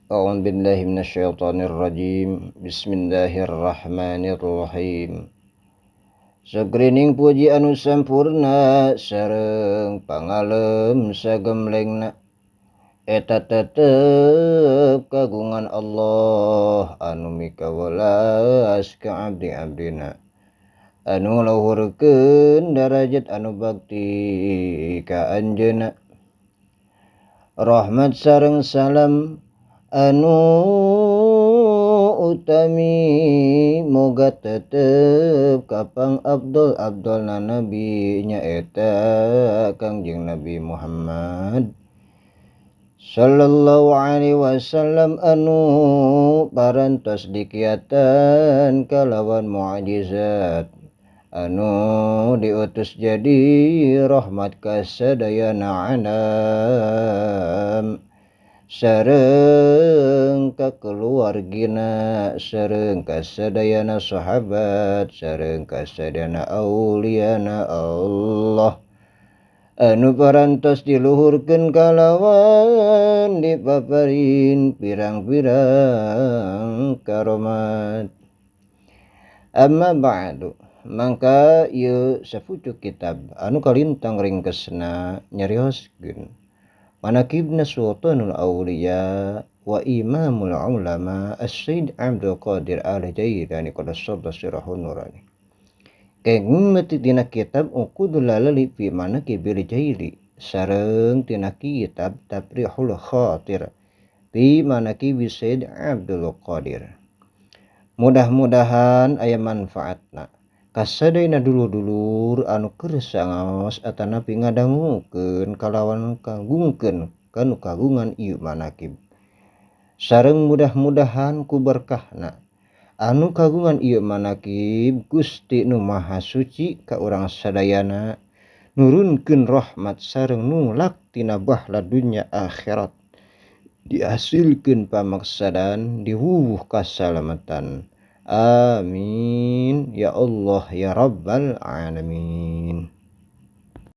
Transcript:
A'udzu billahi minasyaitonir rajim. Bismillahirrahmanirrahim. Sagrining puji anu sampurna sareng pangalem sagemlengna eta tetep kagungan Allah anu mikawelas ka abdi-abdina anu ngluhurkeun darajat anu bakti ka anjeunna. Rahmat sareng salam anu utami moga tetep kapang Abdul Abdulna Nabi nyaeta Kangjeng Nabi Muhammad sallallahu alaihi wasallam anu parantos dikiatan kalawan mukjizat anu diutus jadi rahmat kasadayana alam sareng ka keluargina sareng kasadayana sahabat sareng kasadayana auliana Allah anu parantos diluhurkeun kalawan dipaparin pirang-pirang karomat. Amma ba'du, mangka ieu sapucuk kitab anu kalintang ringkesna nyarioskeun manaqibna Sultanul Auliya wa Imamul Ulama As-Sayyid Abdul Qadir Al-Jailani qaddasallahu sirrahu nurani. Kenging tina kitab Uqudul Lalali fi Manaqibil Jaili sareng tina kitab Taprihul Khatir fi Manaqib Sayyid Abdul Qadir. Mudah-mudahan aya manfaatna kasadayana dulur-dulur anu keur sangaos atanapi ngadangukeun kalawan kagungkeun kanu kagungan ieu manaqib. Sareng mudah-mudahan ku berkahna anu kagungan ieu manaqib Gusti nu Maha Suci ka urang sadayana nurunkeun rahmat sareng nulak tina bahla dunya akhirat, dihasilkeun pamaksadan, diwuwuh kasalamatan. Amin ya Allah ya Rabbal alamin.